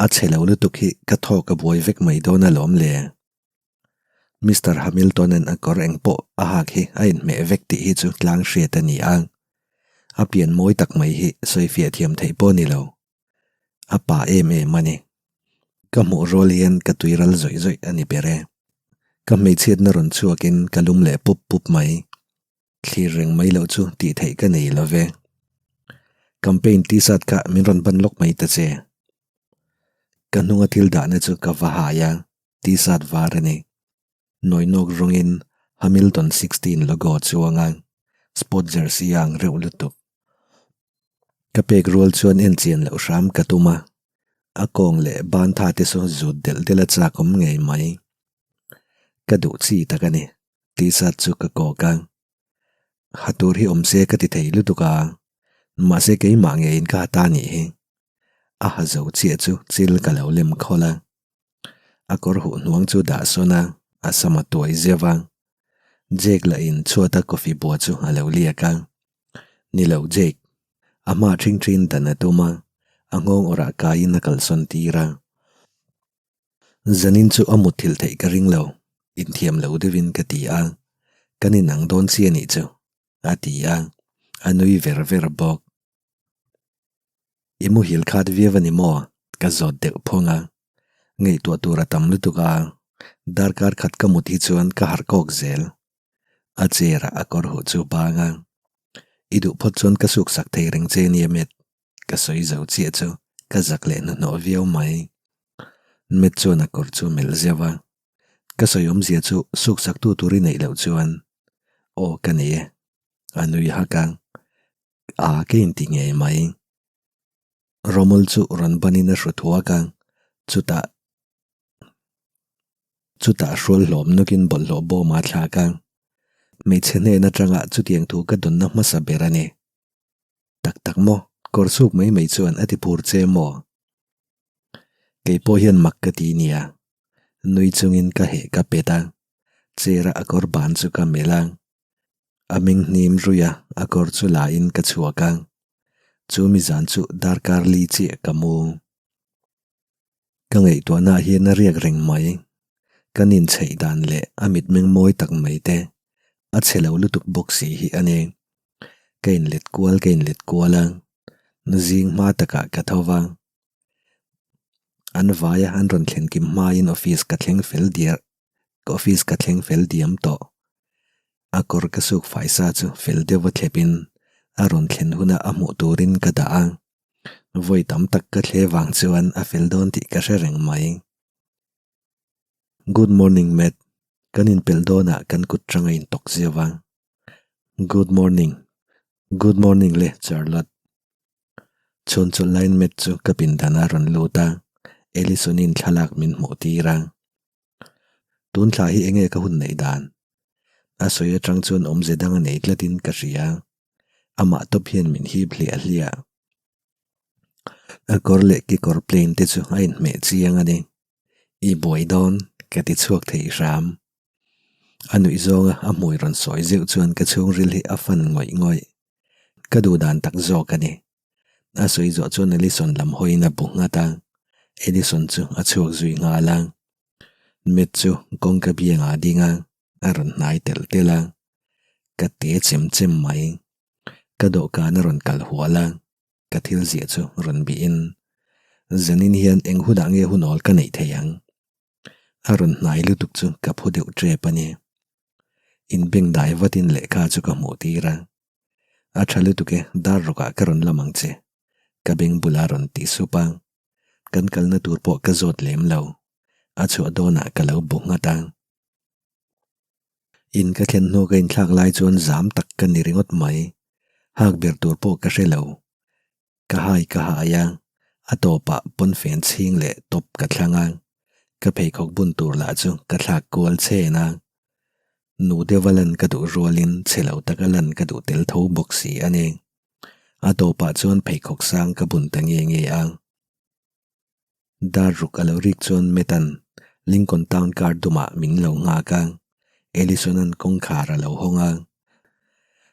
A chhe lo lutuk hi ka thawk a buai vek mai dawn alawm le. Mister Hamilton-a'n a kawr eng pawh a hak hi a inhmeh vek tih hi chu tlang hriat a ni a. A pian mawi tak mai hi sawifiah thiam theih pawh a ni lo. A pa em em a ni. Ka hmuh rual hian ka tui ral zawih zawih a ni ber e. Ka hmeichhiatna rawn chhuakin ka lum leh pup pup mai. Thlir reng mai loh chu tih theih ka nei lo ve. Campaign t-shirt kha min rawn ban lawk mai ta che. Ka hnunga thil dahna chu ka va hai a, t-shirt var a ni. Nawinawk rawngin Hamilton 16 logo a chuang a, sport jersey a ang reuh lutuk. Ka pek rual chuan en chian loh hram ka tum a, a kawng leh ban tha te saw zut delh delh a chak awm ngei mai. Ka duh chi tak a ni. T-shirt chu ka kawk a, ha tur hi awm se ka ti thei lutuk a, mahse keimah ngeiin ka ha ta nih hi. A ha zo chiah chu chil ka lo lem khawl a, a kawr huh hnuang chu dah sawn a, a sam a tuai zeuh a. Jake lah in chhuata coffee bua chu a lo liak a, Ni lo Jake, a hma ṭhing ṭhin dan a tum a, a nghawng awrah kaiin a kalsawn tir a. Zanin chu a mutthilh theih ka ring lo, inthiam lo deuhin ka ti a, kan inang dawn chi a nih chu, a ti a, a nui ver ver bawk. I muhil khat viau a ni maw? ka zawt deuh phawng a, ngaihtuah tur a tam lutuk a, darkar khat ka mut hi chuan ka harh kawk zel. A chair ah a kawr huh chu bang a, I duh phawt chuan ka suk sak thei reng che nia Matt. Ka sawi zo chiah chu ka zak leh hnuhnawh viau mai. Matt chuan a kawr chu melh zeuh a, Ka sawi awmzia chu suk sak tu tur i neih loh chuan aw ka nei e, a nui hak a, a ka inti ngei mai. Romol chu rawn banin a hru thuak a, chutah chutah hrual hlawm nawkin bawlhhlawh bawm a thlak a, hmeichhe hnen atanga chutiang thu ka dawnna hmasa ber a ni. Tak tak maw? Kawr chhuk mai mai chuan a ti phur che maw? Kei pawh hian mak ka ti nia. Nui chungin ka heh ka pet a, chair a a kawr ban chu ka melh a. A meng hnim ruih a, a kawr chu la in ka chhuak a. Chu mi zan chu darkar li chiah ka mu. Ka ngaihtuahna ah hian a riak reng mai. Kan inchheih dan leh a mitmeng mawi tak mai te, a chhe lo lutuk bawk si hi a ni. Ka inlet kual ka inlet kual a, zing hma takah ka tho va. An vaia an rawn thlen kim hmain office ka thleng fel diar office ka thleng fel diam tawh. A kawr ka suk fai sa chu fel deuha thlepin a rawn thlen hunah a hmuh turin ka dah a. Vawi tam tak ka thle vang chuan a fel dawn tih ka hre reng mai. Good morning Matt, kan inpelh dawnah kan kut tang a intawk zeuh a. Good morning, good morning le Charlotte. Chhun chawlh laiin Matt chu ka pindan a rawn lut a, Ellison-in thlalak min hmuh tir a. Tun thla hi enge ka hun neih dan? A sawi atang chuan awmze dang a nei tlatin ka hria. Amah tawp hian min hip hliah hliah. A kawr leh kekawr plain te chu a inhmeh chiang a ni. I buai dawn ka ti chhuak thei hram. A nuih zawnga a hmui rawn sawi zeuh chuan ka chhungril hi a fan ngawih ngawih. Ka duh dan tak zawk a ni. A sawi zawh chuan Allison lam hawiin a bu nghat a, Allison chu a chhuak zui nghal a. Matt chu kawngka biangah a ding a, a rawn hnai telh telh a. Ka te chem chem mai. Ka dawhkan a rawn kal hual a, ka thil ziah chu rawn bihin, Zanin hian eng hunah nge hunawl ka neih thei ang? A rawn hnai lutuk chu ka phu deuh tep a ni. Inbeng dai vatin lehkha chu ka hmuh tir a. A tha lutuk e, dar rawkah ka rawn lam ang che. Ka beng bulah rawn ti sup a. Kan kalna tur pawh ka zawt lem lo. A chhuah dawnah ka lo bu nghat a. In ka thlen hnu ka inthlak lai chuan zam tak ka ni ringawt mai. Hak ber tur pawh ka hre lo. Ka hai ka hai a, a tawpah pawnfen chhing leh tawp ka thlang a, ka pheikhawk bun tur lah chu ka thlak kual chen a. Nu deuha lan ka duh rualin chhe lo taka lan ka duh tel tho bawk si a ni. A tawpah chuan pheikhawk sang ka bun ta nge nge a. Dar ruk a lo rik chuan Metan Lincoln Town car dumah min lo nghak a, Ellison-a'n kawngkhar a lo hawng a.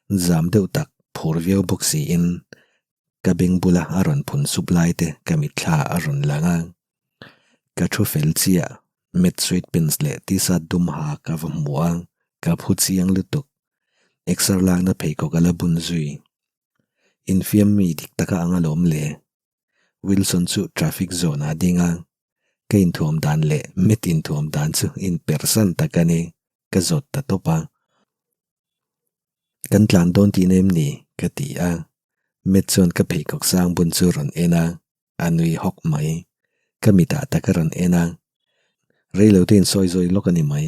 Zam deuh tak phur viau bawk siin ka beng bula a rawn phun sup lai te ka mitthla a rawn lang a. Ka thu fel chiah, Matt sweatpants leh t-shirt dum ha ka va hmu a, ka phu chiang lutuk. Exer lakna pheikhawk a la bun zui. Infiam mi dik taka ang alawm le. Wilson chu traffic zone ah a ding a, ka inthuam dan leh Matt inthuam dan chu inpersan tak a ni, ka zawt ta tawp a. Kan tlan dawn tihna em ni? ka ti a. Matt chuan ka pheikhawk sang bun chu rawn en a. A nui hawk mai. Ka mitah tak a rawn en a. Reilo te in sawi zawi lawk a ni mai.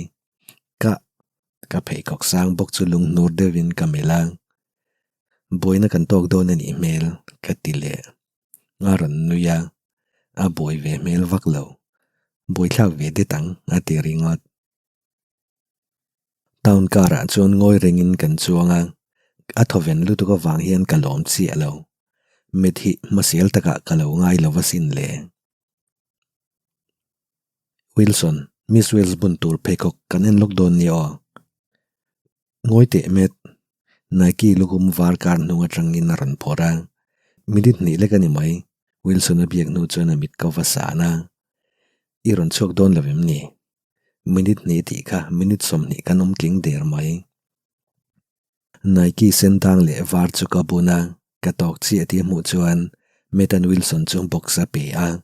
Ka ka pheikhawk sang bawk chu lung hnur deuhin ka melh a. Buaina kan tawk dawn a nih hmel ka ti leh. A rawn nui a. A buai ve hmel vak lo. Buaithlak ve det ang a ti ringawt. Town car ah chuan ngawi rengin kan chuang a, a thawven lutuk avang hian ka lawm chiah lo. Mit hi hmasial takah ka lo ngai lo asin le. Wilson, Miss Wells bun tur pheikhawk kan en lawk dawn nia aw. Ngawi teh met. Nike lukhum var kar hnung atangin a rawn phawrh a, minute hnih lek a ni mai, Wilson a biak hnu chuan a mit ko va san a. I rawn chhuak dawn lo em ni? Minute hnih tih kha minute 20 kan awm tling der mai. Nike sen dang leh var chu ka bun a, ka tawk chiah tih hmuh chuan Metan Wilson chu box a pe a,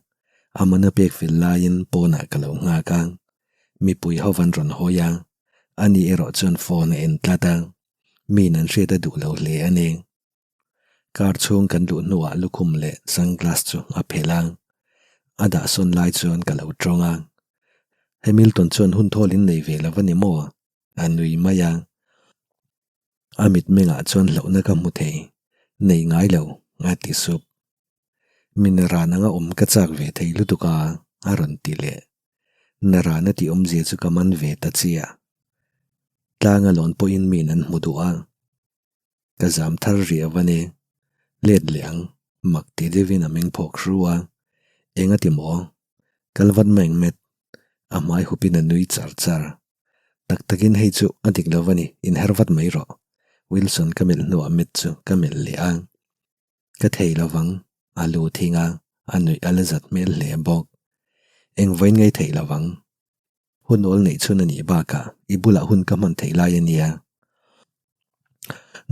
a man a pek fel laiin pawnah ka lo nghak a. Mipui ho an rawn hawi a, ani erawh chuan phone a en tlat a, miin an hriat a duh lo hle a ni. Car chhung kan luh hnuah lukhum leh sunglass chu a phelh a, a dah sawn lai chuan ka lo tawng a. Hamilton chuan hun thawl in nei ve lo a ni maw? A nui mai a. A mitmengah chuan hlauhna ka hmu thei, nei ngai lo, a ti sup. Min ran anga awm ka chak ve thei lutuk a, a rawn ti leh. Na ran a tih awmzia chu ka man ve ta chiah. Tlanga lawn pawhin miin an hmu duh a. Ka zam thar riau a ni. Let leh ang, mak ti deuhin a meng phawk hru a. Eng a ti maw? Kal vat mai ang Matt. A hmai hupin a nui char char. Tak takin hei chu a dik lo a ni, inher vat mai rawh. Wilson ka melh hnuah Matt chu ka melh leh a. Ka thei lo vang, a lu thing a, a nuih a la zat hmel hle bawk. Eng vawiin ngei theih lo vang. Hun awl neih chhun a nih bakah i bulah hun ka hman theih lai a nia.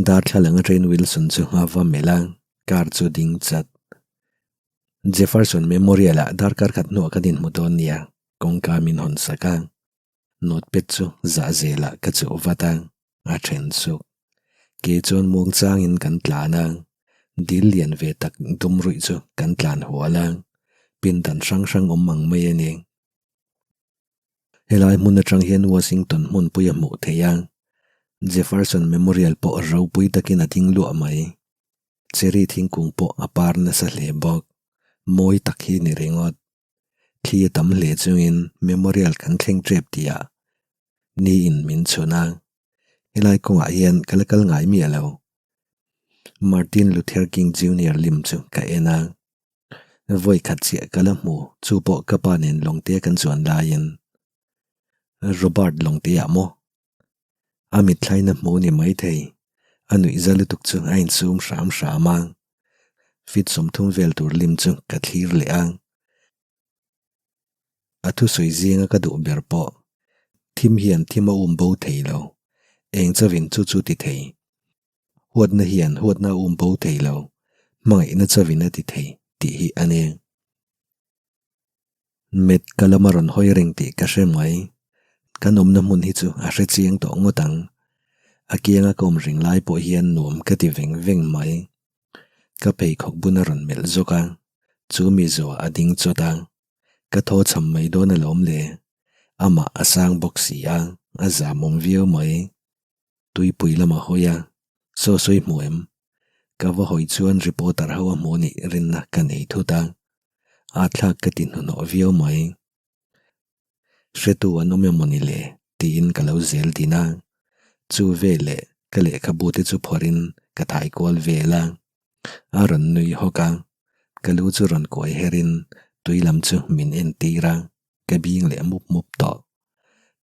Darthlalang atangin Wilson chu a va melh a, car chu ding chat. Jefferson Memorial-ah darkar khat hnuah kan inhmu dawn nia, kawngka min hawn sak a. Notepad chu zah zelah ka chuh vat a, a then suk. Ke chuan muangchangin kan tlan a, dil lian ve tak dum ruih chu kan tlan hual a, pindan hrang hrang awm ang mai a ni. Helai hmun atang hian Washington hmunpui a hmuh theih a, Jefferson Memorial pawh ropui takin a ding luah mai. Cherry thingkung pawh a par nasa hle bawk. Mawi tak hi ni ringawt. Thli a tam hle chungin Memorial kan thleng tep tihah niin min chhun a. Helai kawngah hian ka la kal ngai miah lo. Martin Luther King Junior lim chu ka en a. Vawi khat chiah ka la hmu, chu pawh ka pa nen lawngte kan chuan laiin. Robert lawngte ah maw? A mitthlain a hmu ni maithei, a nuih za lutuk chu a insum hram hram a. Fit 30 vel tur lim chu ka thlir leh a. A thusawi zinga ka duh ber pawh, thim hian thim a um bo thei lo, eng chauhin chu chu ti thei. Huatna hian huatna a um bo thei lo, hmangaihna chauhin a ti thei tih hi a ni. Met ka lama rawn hawi reng tih ka hre mai. Kan awmna hmun hi chu a hre chiang tawh ngawt ang. A kianga ka awm reng lai pawh hian nuam ka ti veng veng mai. Ka pheikhawk bun a rawn melh zawk a, chu mi zuah a ding chawt a. Ka thaw chham mai dawn alawm le. Amah a sang bawk si a, a zamawm viau mai. Tuipui lama hawi a, Saw sawi hmu em? Ka va hawi chuan reporter ho a hmuh nih rinna ka nei thut a, a thlak ka ti hnuhnawh viau mai. Hretu an awm emaw ni le? tiin ka lo zel din a, chu veleh ka lehkhabu te chu phawrhin ka thai kual vel a, a rawn nui hawk a, ka lu chu rawn kuai herin tui lam chu min entir a. Ka bing leh mup mup tawh.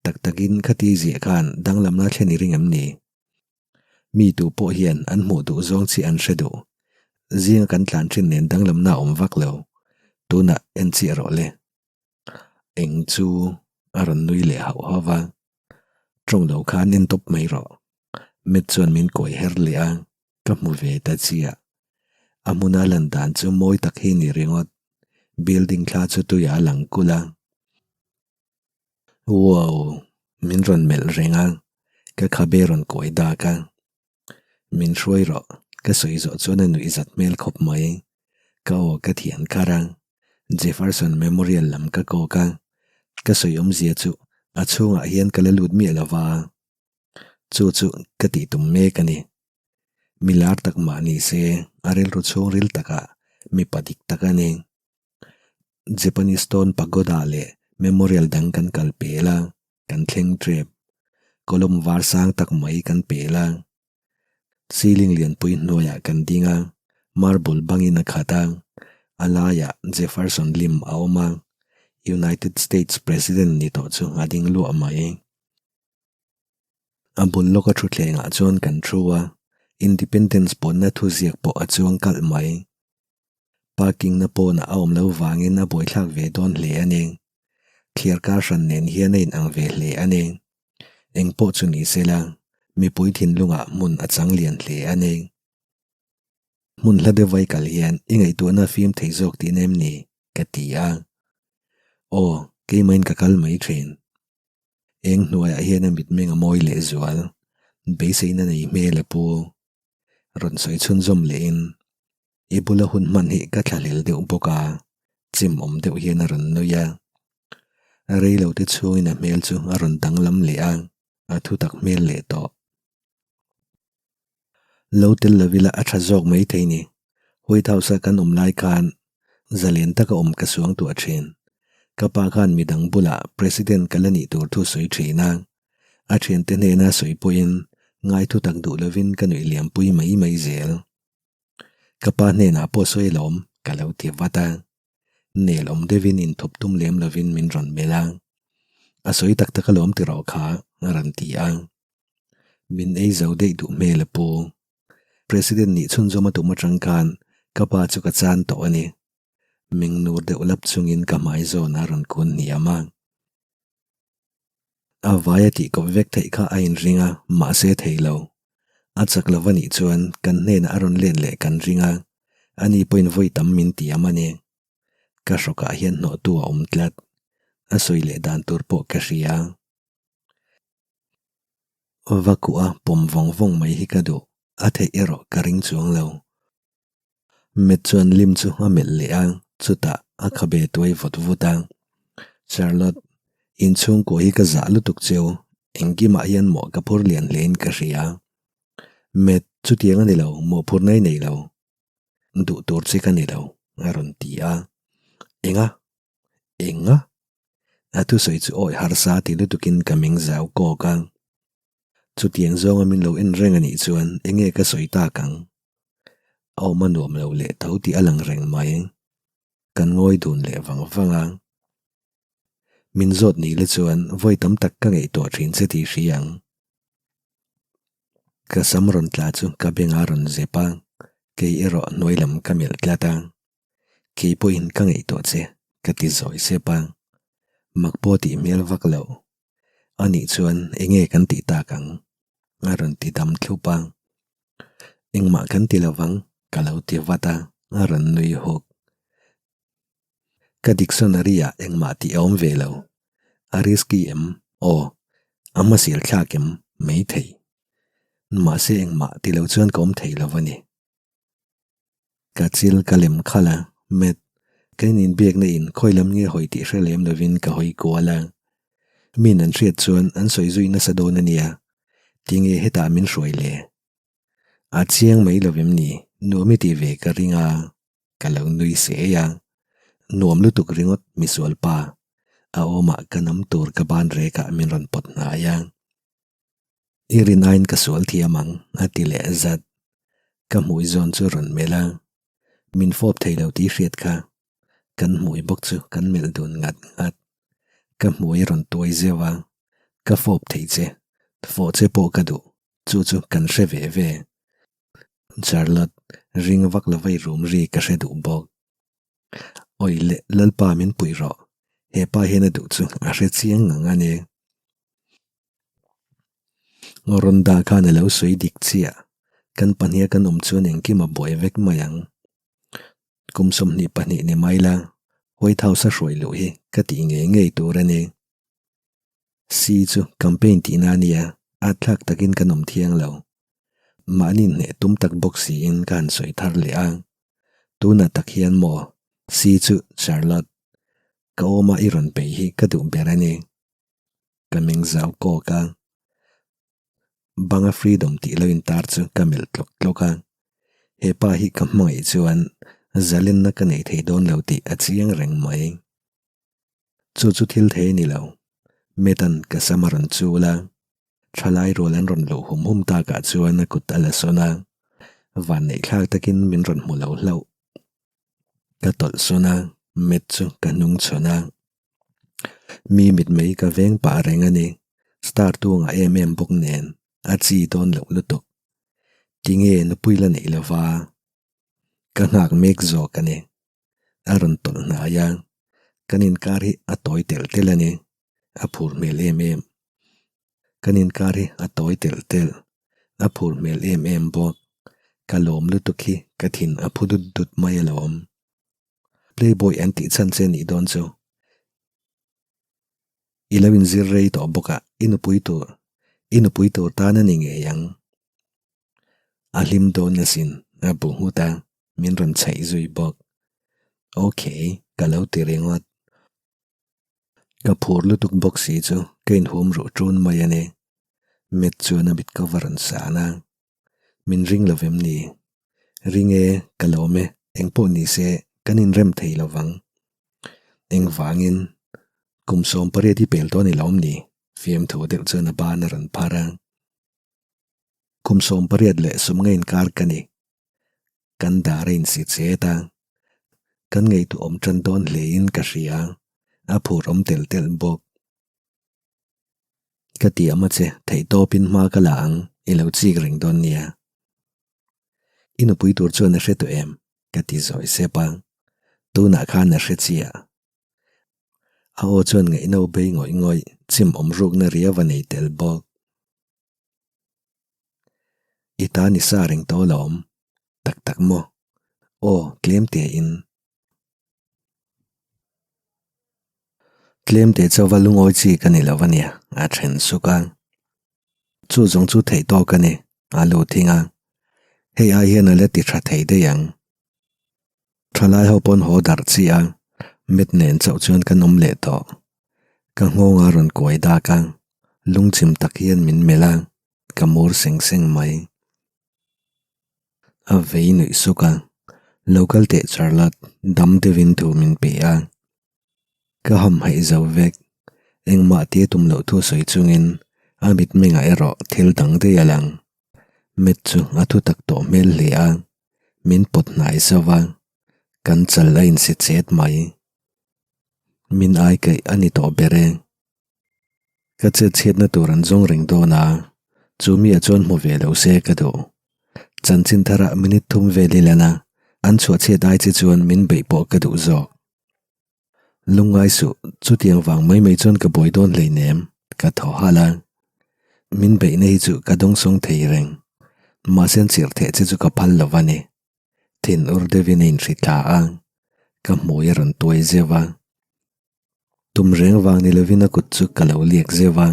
Tak takin khati ziah khan danglamna thlen i ring em ni? Mi tu pawh hian an hmuh duh zawng chi an hre duh. Zinga kan tlan thin nen danglamna a awm vak lo. Tunah en chiah rawh le. Eng chu a rawn nui leh hauh hauh va, Tawng lo khan en tawp mai rawh. Matt chuan min kawi her leh a, ka hmu ve ta chiah. A hmuna lan dan chu mawi tak hi ni ringawt. Building thla chu tuiah a lang kulh a. Wow! Min rawn melh reng a, ka khabe rawn kawi dak a. Min hruai rawh, ka sawi zawh chuan a nuih zat hmel khawp mai. Ka aw ka thian kar a, Jefferson Memorial lam ka kawk a, ka sawi awmzia chu a chhungah hian ka la lut miah lo va. Chu chu ka tih tum mek a ni. Mi lar tak mah ni se, a rilru chhungril takah mipa dik tak a ni. Japanese Stone Pagoda leh Memorial dang kan kal pel a, kan thleng tep. Column var sang tak mai kan pel a. Ceiling lianpui hnuaiah kan ding a, marble bangin a khat a, a laiah Jefferson lim a awm a, United States President ni tawh chu a ding luah mai. A bul lawka thutthlengah chuan kan thu a, Independence pawnna thuziak pawh a chuang kalh mai. Parking na pawnah a awm lo vangin a buaithlak ve dawn hle a ni. Thliar kar hran nen hian a inang ve hle a ni. Eng pawh chu ni se la, mipui thinlungah hmun a chang lian hle a ni. Hmun hla deuh vai kal hian i ngaihtuahna a fim thei zawk tihna em ni? ka ti a. Aw, keimahin ka kal mai thin. Eng hnuaiah hian a mitmeng a mawi lehzual. Beiseina nei hmel a pu. Rawn sawi chhunzawm lehin, I bula hun hman hi ka thlahlel deuh bawk a, chim awm deuh hian a rawn nui a. Rei lo te chhungin a hmel chu a rawn danglam leh a, a thutak hmel leh tawh. Lo tel lo ila a tha zawk mai thei ni. White House-a kan awm lai khan zalen taka awm ka suang tuah thin. Ka pa khan midang bulah President ka la nih tur thu sawi thin a. A thiante hnena sawi pawhin ngai thutak duh lovin ka nuih liampui mai mai zel. Ka pa hnenah pawh sawi lawm ka lo ti vat a. Nel awm deuhin inthup tum lem lovin min rawn melh a. A sawi tak tak alawm ti rawh kha a rawn ti a. Min ei zo daih duh hmel a pu. President nih chhunzawm a tum atang khan ka pa chu ka chan tawh a ni. Meng nur deuh lap chungin ka hmai zawn a rawn kun hniam a. A vai a tih kawp vek theih kha a inring a, mahse thei lo. A chak lo a nih chuan kan hnenah a rawn let leh kan ring a, ani pawhin vawi tam min tiam a ni. Ka hrawkah hian hnawhtu a awm tlat. A sawi leh dan tur pawh ka hria. Va kuh a pawm vawng vawng mai hi ka duh, a theih erawh ka ring chuang lo. Matt chuan lim chu a melh leh a, chutah a khabe tuai vut vut a. Charlotte, inchhungkua hi ka zah lutuk cheu, engkimah hian mawh ka phur lian hlein ka hria. Matt, chutiang a ni lo, mawhphurna i nei lo. Duh tur che ka ni lo, a rawn ti a. Enga? Enga? A thusawi chu awi harsa ti lutukin ka meng zau kawk a. Chutiang zawnga min lo en reng a nih chuan enge ka sawi tak ang? A awm a nuam lo leh tho tih a lang reng mai. Kan ngawi dun leh vang vang a. Min zawt ni le chuan vawi tam tak ka ngaihtuah thin che tih hria ang. Ka sam rawn tla chu ka bengah a rawn zep a, kei erawh hnuai lam ka melh tlat a. Kei pawhin ka ngaihtuah che ka ti zawi sep a. Mak pawh tih hmel vak loh. A nih chuan enge kan tih tak ang? A rawn ti dam thlup a. Engmah kan ti lovang ka lo ti vat a, a rawn nui huk. Ka dictionary ah engmah tih a awm ve lo. A risky em? Aw. A hmasil thlak em? Maithei. Mahse engmah ti lo chuan ka awm thei lo a ni. Ka chil ka lem khalh a, Matt, ka inbiakna in khawi lam nge hawi tih hre lem lovin ka hawi kual a. Min an hriat chuan an sawi zui nasa dawn a nia, tinge hetah min hruai le? A chiang mai lovem ni, nuam i tih ve ka ring a, ka lo nui se a. Nuam lutuk ringawt misual pa, a awmah ka nam tur ka ban rekah min rawn pawt hnai a. I rin aiin ka sual thiam ang, a ti leh zat. Ka hmui zawn chu rawn melh a, min fawp thei lo tih hriat kha. Kan hmui bawk chu kan melh dun ngat ngat. Ka hmui a rawn tuai zeuh a, ka fawp thei che, fawh che pawh ka duh, chu chu kan hre ve ve. Charlotte, ring vak lo vai rum ri ka hre duh bawk. Awi leh Lalpa min puih rawh. He pa hian a duh chu a hre chiang ngang a ni. Rhonda khan a lo sawi dik chiah. Kan pahniha kan awm chuan engkim a buai vek mai ang. Kum 22 ni mai la, White House a hruai luh hi ka tih ngei ngei tur a ni. C chu campaign tihna a nia, at thlak takin kan awm thiang lo. Mahni hneh tum tak bawk siin ka han sawi thar leh a. Tunah tak hian maw C chu Charlotte, ka awma i rawn bei hi ka duh ber a ni. Ka meng zau kawk a. Banga freedom tih lo intar chu ka melh tlawk tlawk a. He pa hi ka hmangaih chuan zalenna ka nei thei dawn lo tih a chiang reng mai. Chu chu thil thei a ni lo. Metan ka sam a rawn chul a. Thalai rual an rawn luh hum hum takah chuan a kut a la sawn a. Vanneih thlak takin min rawn hmu lo hlauh. Ka tawlh sawn a, Met chu ka hnung chhawn a. Mi mitmei ka veng pah reng a ni. Star tuangah em em bawk nen a chi dawn loh lutuk. Tinge nupui la neih lova? Ka nghak mek zawk a ni. A rawn tawlh hnai a, kan inkar hi a tawi telh telh a ni. A phur hmel em em. Kan inkar hi a tawi telh telh. A phur hmel em em bawk. Ka lawm lutuk hi ka thin a phu dut dut mai alawm. Playboy an tih chhan che nih dawn chu. I lo inzir rei tawh bawk a, i nupui tur, i nupui tur tan a ni ngei ang. A hlim dawn asin, a bu nghut a, min rawn chhaih zui bawk. Ok, ka lo ti ringawt. Ka phur lutuk bawk si chu ka inhum ruh ṭun mai a ni. Met chuan a mit ka va rawn san a. Min ring lo vem ni? Ring e, ka lawm e, engpawh ni se kan inrem thei lo vang. Engvangin? Kum 18 i pel dawn i lawm ni? Fiamthu deuh chuan a ban a rawn phar a. Kum 18 leh sawmnga inkar ka ni. Kan dar a insi chet a. Kan ngaihtuah awm tan dawn hlein ka hria. A phur awm telh telh bawk. Ka ti am a che, theihtawpin hma ka la ang, i lo chik reng dawn nia. I nupui tur chuan a hre tawh em? Ka ti zawi sep a. Tunah khan a hre chiah. A aw chuan ngaihno bei ngawih ngawih, chim awm rukna riau a nei tel bawk. I ta ni sa reng tawh alawm. Tak tak maw? Aw, tlem tein. Tlem te chauva lungawi chi ka ni lo a nia, a then suk a. Chu zawng chu theih tawk a ni, a lu thing a. Hei ai hian a la ti tha thei daih ang. Thalai ho pawn haw darh chi a, met nen chauh chuan kan awm leh tawh. Ka nghawng a rawn kuai dak a, lungchim tak hian min melh a, ka mur seng seng mai. A vei nuih suk a, Lo kal teh Charlotte, dam deuhin thu min pe a. Ka hamhaih zo vek. Engmah tia tum loh thu sawi chungin a mitmengah erawh thil dang daih a lang. Matt chu a thu tak tawh hmel hle a, min pawt hnai zauh a, kan chal a insi chet mai. Min ai kaih a ni tawh ber e. Ka chet chhiatna tur an zawng reng dawn a, chu miah chuan hmu ve lo se ka duh. Chanchin tharah minute thum vel i lan a, an chhuah chhiat ai che chuan min beih pawh ka duh zawk. Lungngai suh, chutiang vang mai mai chuan ka buai dawn hleinem, ka thaw halh a. Min beihna hi chu ka dawngsawng thei reng. Mahse an chirh theh che chu ka phal lo va ni. Thin ur deuhin a inhri thla a, ka hmui a rawn tuai zeuh a. Tum reng vang ni lovin a kut chu ka lo liak zeuh a,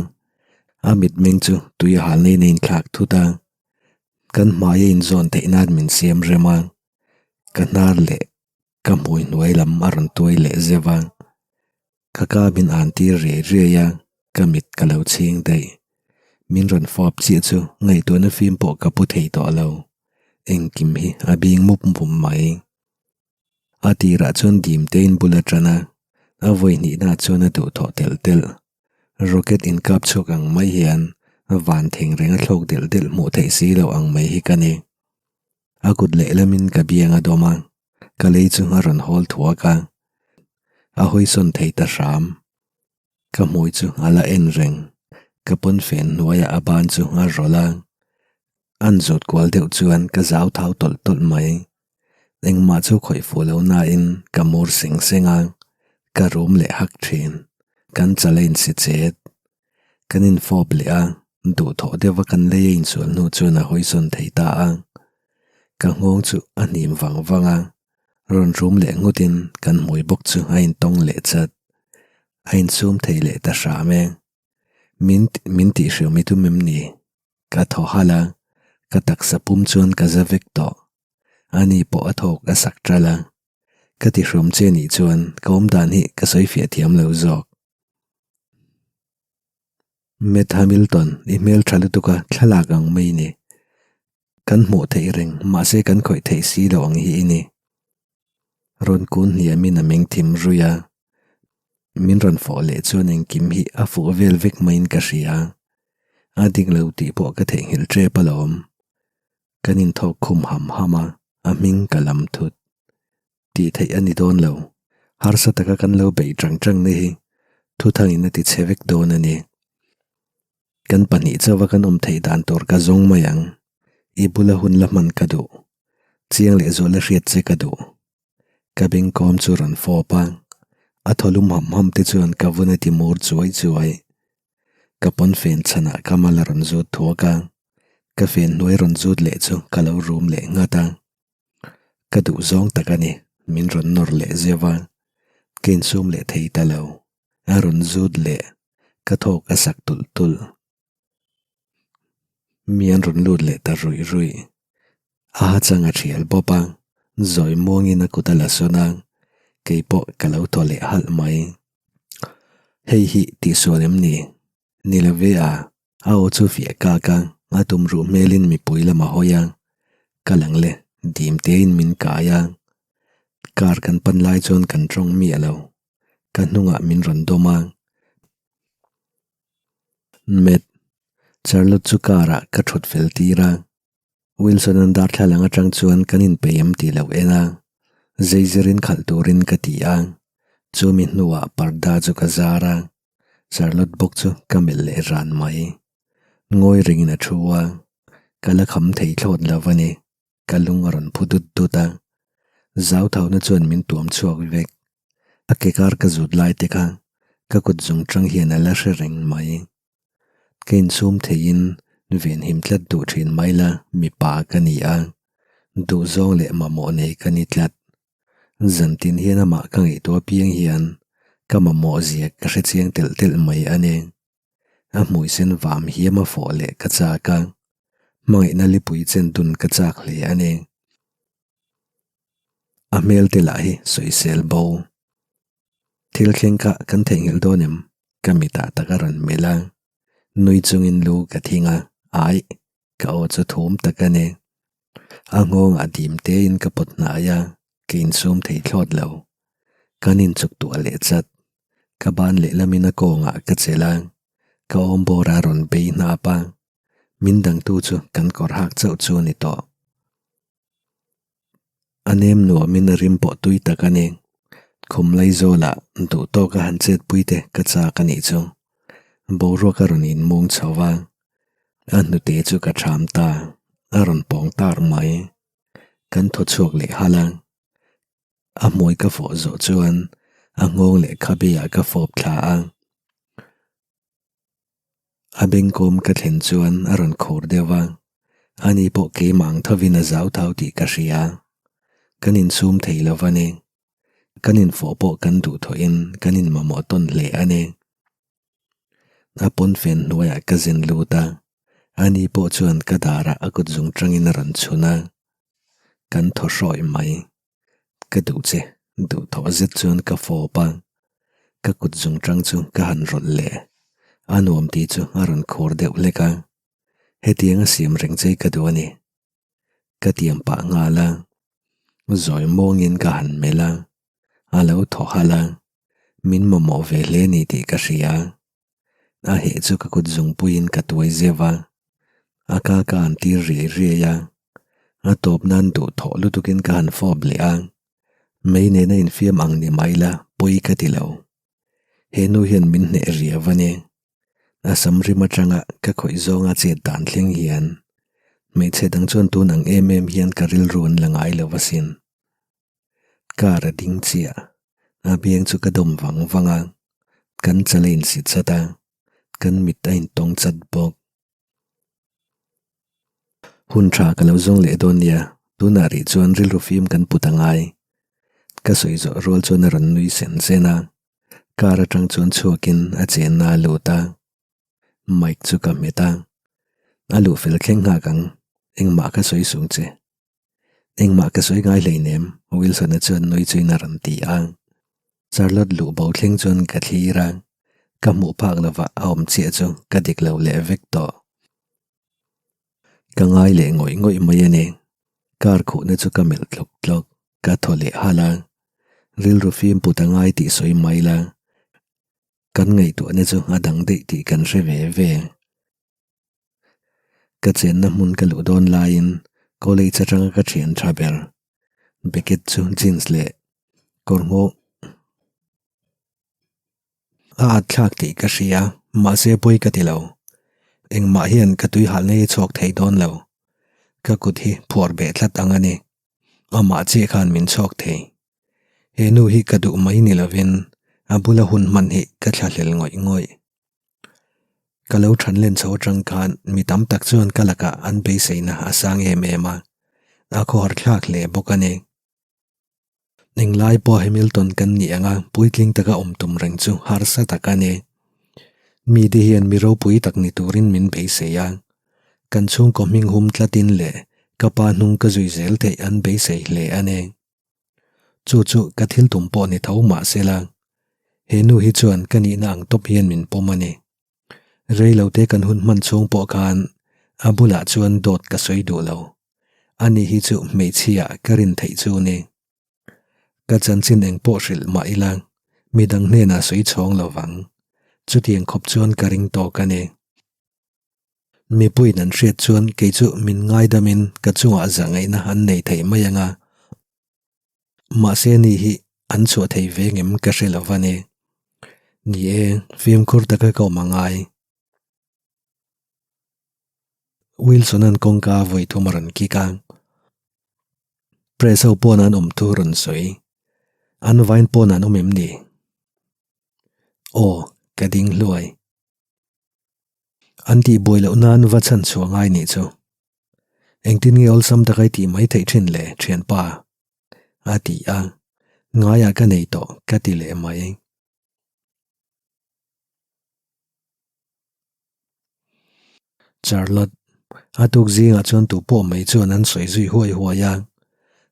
a mitmeng chu tui a hal neiin a inthlak thut a, kan hmai a inzawn theih nan min siam rem a, ka hnar leh ka hmui hnuai lam a rawn tuai leh zeuh a, ka ka min an tir riai riai a, ka mit ka lo chhing daih. Min rawn fawp chiah chu ngaihtuahna fim pawh ka pu thei tawh lo, engkim hi a bing mup mup mai. A tirah chuan dim tein bul a tan a, a vawi hnihna chuan a duhthawh telh telh. Rocket inkap chhuak ang mai hian van theng reng a thlawk delh delh hmuh theih si loh ang mai hi ka ni. A kut lehlamin ka biang a dawm a, ka lei chu a rawn hawl thuak a, a hawisawn thei ta hram. Ka hmui chu a la en reng. Ka pawnfen hnuaiah a ban chu a rawlh a. An zawt kual deuh chuan ka zau thau tawlh tawlh mai. Engmah chu khawih fuh lo nain ka mur seng seng a. Ka rum leh hak thin. Kan chal a insi chet. Kan infawp leh a, duhthawh deuha kan lei a insual hnu chuan a hawisawn thei ta a. Ka nghawng chu a hnim vang vang a, rawn rum leh nghutin kan hmui bawk chu a intawng leh chat. A insum thei leh ta hram e. Min min tihhriam i tum em ni? Ka thaw halh a, ka taksa pum chuan ka za vek tawh. Ani pawh a thawk a sak ṭalh a. Ka tihhriam che nih chuan ka awm dan hi ka sawi fiah thiam lo zawk. Matt Hamilton, i hmel tha lutuk a thlalak ang mai ni. Kan hmuh theih reng, mahse kan khawih theih si lo ang hi i ni. Rawn kun hniamin a meng thim ruih a. Min rawn fawh leh chuan engkim hi a fuh vel vek maiin ka hria. A dik lo tih pawh ka theihnghilh tep alawm. Kan inthawk khum ham ham a, a hming ka lam thut. Tih theih a ni dawn lo. Harsa taka kan lo beih tang tang na hi thuthangin a ti chhe vek dawn a ni. Kan pahnih chauha kan awm theih dan tur ka zawng mai ang. I bula hun la hman ka duh. Chiang leh zuala hriat che ka duh. Ka bengkawm chu rawn fawp a, a thaw lum ham ham te chuan ka vun a ti mur chuai chuai. Ka pawnfen chhanah ka mal a rawn zut thuak a, ka fen hnuai rawn zut leh chu ka lo rum leh nghat a. Ka duh zawng tak a ni, min rawn nawr leh zeuh a, ka insum leh thei ta lo, a rawn zut leh, ka thawk a sak tulh tulh. Mi an rawn lut leh ta ruih ruih. A ha chang a thial bawp a, zawi muangin a kut a la sawn a, kei pawh ka lo thaw leh halh mai. Hei hi tihsual em ni? Ni lo ve a, a aw chu fiah kak a, a tum ruh hmelin mipui lam a hawi a. Ka lang le, dim tein min kai a. Car kan pan lai chuan kan tawng miah lo. Ka hnungah min rawn dawm a. Matt, Charlotte chu car ah ka thut fel tir a. Wilson-a'n darthlalang atang chuan kan inpeih em tih loh en a, zeizirin khalh turin ka ti a. Chumi hnuah parda chu ka zar a. Charlotte bawk chu ka melh leh ran mai. Ngawi rengin a thu a, ka la kham thei thlawt lo a ni. Ka lung a rawn phu dut dut a, zau thauna chuan min tuam chhuak vek. A ke kar ka zut lai te kha ka kut zung tang hian a la hre reng mai. Ka insum theiin venhim tlat duh thin mai la mipa ka ni a, duhzawng leh mamawh nei ka ni tlat. Zantin hian amah ka ngaihtuah piang hian ka mamawh zia ka hre chiang telh telh mai a ni. A hmui sen vam hiam a fawh leh ka chak a, hmangaihna lipui chen dun ka chak hle a ni. A hmel te lah hi sawisel bo. Thil thleng kha kan theihnghilh dawn em? Ka mitah tak a rawn melh a, nui chungin lu ka thing a, aih, ka aw chu thum tak a ni. A nghawngah dim tein ka pawt hnai a, ka insum thei thlawt lo. Kan inchuk tuah leh chat. Ka ban lehlamin a kawngah ka chelh a, ka awm bawr a rawn bei hnap a. Min dangtu chu kan kawr hak chauh chu a ni tawh. A nem nuamin a rim pawh tui tak a ni. Khum Laizawlah duh tawka han chetpui te ka chak a nih chu. Boruak a rawn inmung chho va, a hnute chu ka ṭham ta, a rawn pawng tar mai. Kan thaw chhuak leh halh a, a hmui ka fawh zawh chuan a nghawng leh khabe-ah ka fawp thla a. A bengkawm ka thlen chuan a rawn khur deuh a, ani pawh keimah ang thovin a zau thau tih ka hria. Kan insum thei lo va ni. Kan infawh pawh kan duh thawhin kan inmamawh tawn hle a ni. A pawnfen hnuaiah ka zen lut a, ani pawh chuan ka darah a kut zung tangin a rawn chhun a. Kan thaw hrawih mai. Ka duh che, duh thawh zet chuan ka fawp a, ka kut zung tang chu ka han rawlh leh. A nuam tih chu a rawn khur deuh hlek a, hetiang a siam reng che ka duh a ni. Ka tiam pah nghal a, zawi mawngin ka han melh a, a lo thaw halh a, min mamawh ve hle ni tih ka hria. A heh chu ka kut zungpuiin ka tuai zeuh a, a ka ka han tir riai riai a, a tawp nan duh thawh lutukin ka han fawp leh a, mei nena infiam ang ni mai la pawi ka ti lo. He nu hian min hneh riau a ni. A sam rim atanga ka khawih zawnga chet dan thleng hian hmeichhe dang chuan tun ang em em hian ka rilru an la ngai lo asin. Car a ding chiah. A biang chu ka dawm vang vang a, kan chal a insi chat a, kan mit a intawng chat bawk. Hun tha ka lo zawng leh dawn nia, tunah rih chuan rilru fim kan put a ngai. Ka sawi zawh rual chuan a rawn nui sen sen a, car atang chuan chhuakin a chenna a lut a. Mic chu ka hmet a, a luh fel thleng nghak ang, engmah ka sawi sung che. Engmah ka sawi ngai hleinem, Wilson-a chuan nui chuin a rawn ti a. Charlotte luh bo thleng chuan ka thlir a, ka hmuh phak lovah a awm chiah chu ka dik lo leh vek tawh. Ka ngai leh ngawih ngawih mai a ni. Car khuhna chu ka melh tlawk tlawk, ka thaw leh halh a. Rilru fim put a ngai tih sawi mai la. Kan ngaihtuahna chu a dang daih tih kan hre ve ve. Ka chenna hmun ka luh dawn laiin college atanga ka thian tha ber Beckett chu jeans leh kawr hmawh a at thlak tih ka hria mahse pawi ka ti lo. Engmah hian ka tui halna hi chhuak thei dawn lo. Ka kut hi phuar beh tlat ang a ni. Amah chiah khan min chhuak thei. He nu hi ka duh mai ni lovin a bula hun hman hi ka thlahlel ngawih ngawih. Ka lo than len chho atang khan mi tam tak chuan ka lakah an beiseina a sang em em a, a khawhar thlak hle bawk a ni. Englai pawh Hamilton kan nih anga puitling taka awm tum reng chu harsa tak a ni. Mite hian mi ropui tak ni turin min beisei a, kan chhungkaw hming hum tlatin leh ka pa hnung ka zui zel theih an beisei hle a ni. Chu chu ka thil tum pawh ni tho mah se la, he nu hi chuan ka nihna ang tawp hian min pawm a ni. Rei lo te kan hun hman chhung pawh khan a bulah chuan dawt ka sawi duh lo. Ani hi chu hmeichhia ka rin theih chu ni. Ka chanchin eng pawh hrilh mah ila midang hnenah sawi chhawng lo vang. Chutiang khawp chuan ka ring tawk a ni. Mipuiin an hriat chuan kei chu min ngaidamin ka chungah zahngaihna an nei thei mai ang a, mahse ni hi an chhuah thei ve ngem ka hre lo va ni. Ni e, fimkhur taka ka awm a ngai. Wilson-a'n kawngka a vawi thum a rawn kik a, press ho pawn an awm thu rawn sawi. An vain pawn an awm em ni? Aw, ka ding hluai. An tih buai loh nan va chhan chhuah ngai nih chu. Engtin nge awlsam taka i tih mai theih thin le thianpa? A ti a, ngaiah ka nei tawh ka ti leh mai. Charlotte, a tuk zingah chuan tu pawh mai chuan an sawi zui huai huai a,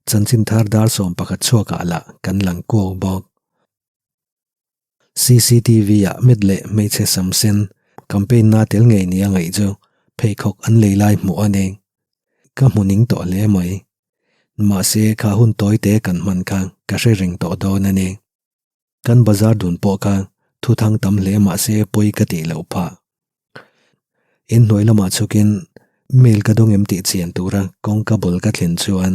chanchin thar dar 11 chhuakah lah kan lang kuau bawk. CCTV-ah met leh hmeichhe sam sen campaign na tel ngei nia ngaih chu pheikhawk an lei lai hmuh a ni. Ka hmu ning tawh hle mai. Mahse kha hun tawi te kan hman kha ka hre reng tawh dawn a ni. Kan bazar dun pawh kha thuthang tam hle mahse pawi ka tih loh phah. Inhnuai lamah chhukin mail ka dawng em tih chian tura kawngka bul ka thlen chuan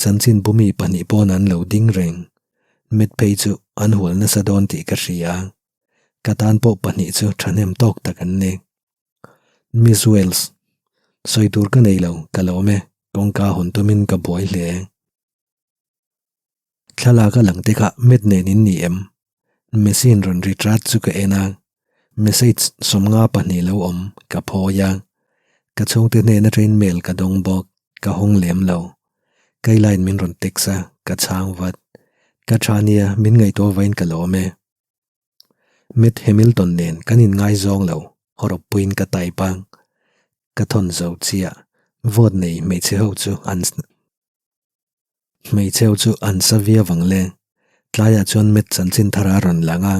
chanchin bumi pahnih pawn an lo ding reng. Mit phei chu an hual nasa dawn tih ka hria. Ka tan pawh pahnih chu thahnem tawk tak an ni. Miss Wells, sawi tur ka nei lo, ka lawm e, kawngka hawn tumin ka buai hle. Thlalak a lang te kha met nen in ni em? Machine rawn ri chat chu ka en a, message 52 lo awm ka phawi a, ka chhungte hnen atangin mail ka dawng bawk, ka hawng lem lo. Kailain min rawn text a, ka chhang vat. Ka tha nia, min ngaihtuah vain ka lawm e. Matt Hamilton nen kan inngaizawng lo, hawrawppuiin ka type a, ka thawn zo chiah, vote nei hmeichhe ho chu an. Hmeichheu chu an sa viau ang le. Tlaiah chuan Matt chanchin thar a rawn lang a,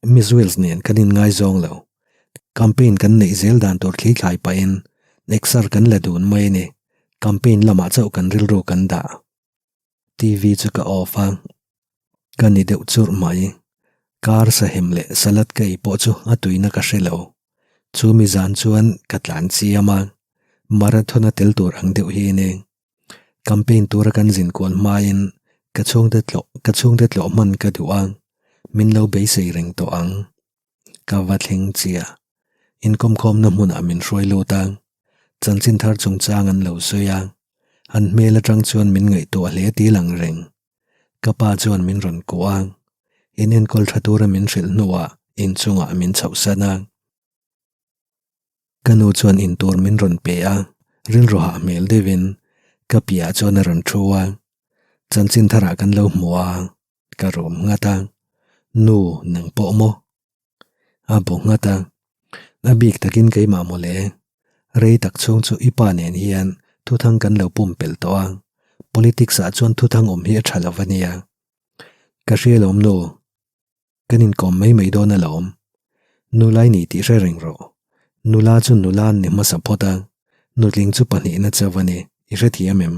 Miss Wills nen kan inngaizawng lo. Campaign kan neih zel dan tur thli thlai pahin exer kan la dun mai a ni. Campaign lamah chauh kan rilru kan dah. TV chu ka off a, ka ni deuh churh mai. Kar sahem leh salad ka ei pawh chu a tuina ka hre lo. Chu mi zan chuan ka tlan chiam a, marathon a tel tur ang deuh hi a ni. Campaign tura kan zin kual hmain ka chhungte tlawh ka chhungte tlawh hman ka duh a, min lo beisei reng tawh ang. Ka va thleng chiah. Inkawmkhawmna hmunah min hruai lut a, chanchin thar chungchang an lo sawi a, an hmel atang chuan min ngaihtuah hle tih lang reng. Ka pa chuan min rawn kuah a. Inenkawl tha tura min hrilh hnuah inchungah min chhohsan a. Ka nu chuan intur min rawn pe a, rilru hah hmel deuhin ka piahah chuan a rawn thu a. Chanchin tharah kan lo hmu a, ka rum nghat a. Nu, nang pawh maw? A bu nghat a. A bik takin keimah mawle. Rei tak chhung chu i pa nen hian thuthang kan lo pumpelh tawh a, politics ah chuan thuthang awm hi a tha lo a nia. Ka hria lawm nu. Kan inkawm mai mai dawn alawm. Nula i ni tih hre reng rawh. Nula chu nula an ni hmasa phawt a, nutling chu pahnihna chauh a ni, i hrethiam em?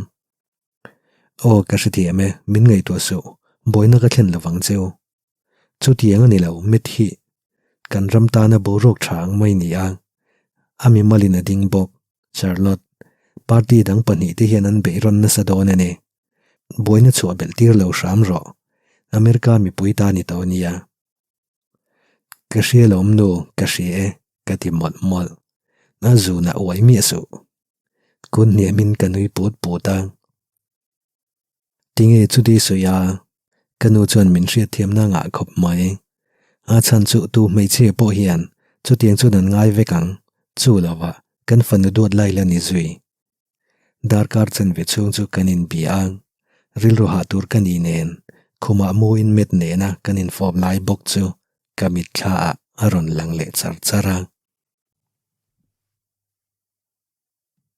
Aw, ka hrethiam e, min ngaihtuah suh, buaina ka thlen lovang cheu. Chutiang a ni lo, mit hi kan ram tana boruak tha ang mai ni a, a mimalin a ding bawk, Charlotte. Party dang pahnihte hian an beihrawn nasa dawn a ni. Buaina chhuah belh tir lo hram rawh. America mipui ta ni tawh nia. Ka hria lawm nu, ka hria e, ka ti mawlh mawlh. A zunah uai miah suh. Kun hniamin ka nui put put a. Tinge chuti sawi a? Ka nu chuan min hriatthiamna ngah khawp mai. A chhan chu tu hmeichhia pawh hian chutiang chuan an ngai vek ang, chu lova kan fanu duat lai la ni zui. Darkar chanve chhung chu kan inbia a, rilru hah tur ka ni nen khumah muin met nena kan infawp lai bawk chu ka mitthlaah a rawn lang leh char char a.